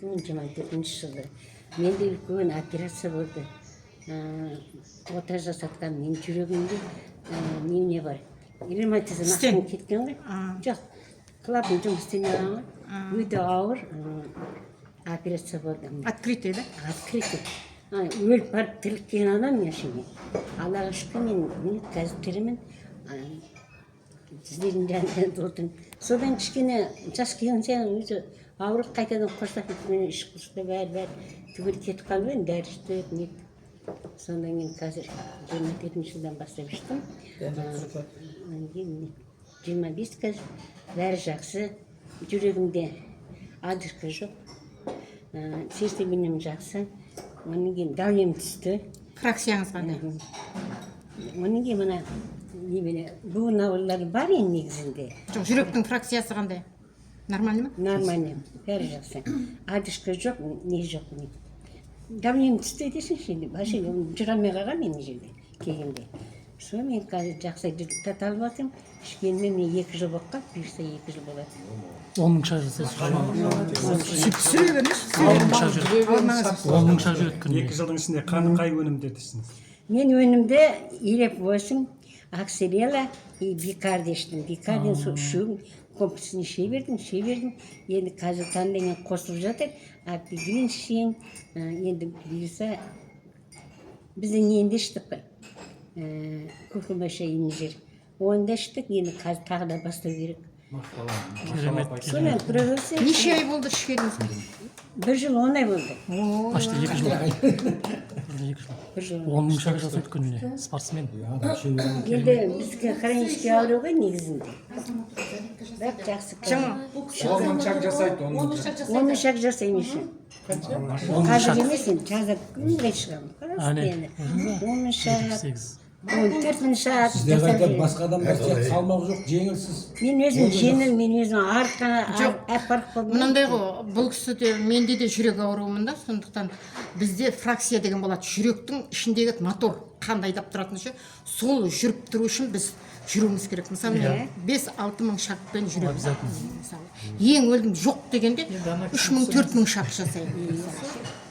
2024 жылы менде үлкен операция болды. Ота жасатқан. Мен жүрегімде немене бар, ревматизм. Стен. Астын кеткен ғой. Жоқ, клапан жұмыс істемей қалған ғой. Өте ауыр операция болды. Открытый, да? Открытый. Өліп барып тіріліп келген адам мен әшейін. Аллаға шүкір, мен, міне, қазір тірімін. Сіздердің жаныңызда отырмын. Содан кішкене жас келген сайын өзі ауырып, қайтадан құрсақ іш құрысты, бәрі бәрі түгел кетіп қалды енді, дәрі ішіп нетіп. Содан кейін қазір 24-жылдан бастап іштім. Одан кейін, міне, 25 қазір, бәрі жақсы. Жүрегімде одышка жоқ, сердцебиением жақсы, одан кейін давлением түсті. Фракцияңыз қандай? Одан кейін мына немене, буын аурулары бар енді негізінде. Жоқ, жүректің фракциясы қандай, нормально ма? Нормально, бәрі жақсы, одышка жоқ, не жоқ, не давлением түсті десеңші. Енді вообще жүре алмай қалғанмын мен мына жерде келгенде. Сол мен қазір жақсы результат алып жатырмын. Ішкеніме міне 2 жыл болып қалды, бұйырса, 2 жыл болады. 10 000 шаг жасайсыз. Түсіре беріңізші. 10 000 шаг жүреді. Алмаңыз. 10 000 шаг жүреді күніне. 2 жылдың ішінде қай өнімдерді іштіңіз? Мен өнімді Елеп 8, акселела и бикарди іштім. Бикардин, сол үшеуін комплексін іше бердім, іше бердім. Енді қазір таңда мен қосылып жатыр, апигрин ішемін. Енді бұйырса, біздің нені іштік қой, куркума, шай, инжир, оны да іштік. Енді қазір тағы да бастау керек. Керемет. Сонымен тұра берсе. Неше ай болды ішкеніңізге? 1 жыл 10 ай болды. Почти 2 жыл. 2 жыл. 1 жыл. 10 000 шаг жасайды күніне. Спортсмен. Енді біздікі хронический ауру ғой негізінде, бірақ жақсы. Жаңа 10 000 шаг жасайды, 10 000 шаг. 10 000 шаг жасаймын еще. 10 000 Қазір шаг. емес енді, жазда күнде шығамын. Әне. 10 000 шаг, 8. 14 000 шаг Сізде жасап қайта жүремін. басқа адамдар сияқты салмақ жоқ, жеңілсіз. Мен өзім жеңіл, мен өзім арқа Жоқ. апарып қойдым. Мынандай ғой, бұл кісіде, менде де жүрек ауруымын да, сондықтан бізде фракция деген болады, жүректің ішіндегі мотор, қанды айдап тұратын ше. Сол жүріп тұру үшін біз жүруіміз керек. Мысалы, мен 5-6 мың шагпен жүремін. Обязательно. Мысалы, ең өлдім жоқ дегенде 3000, 4000 шаг жасаймын мысалы.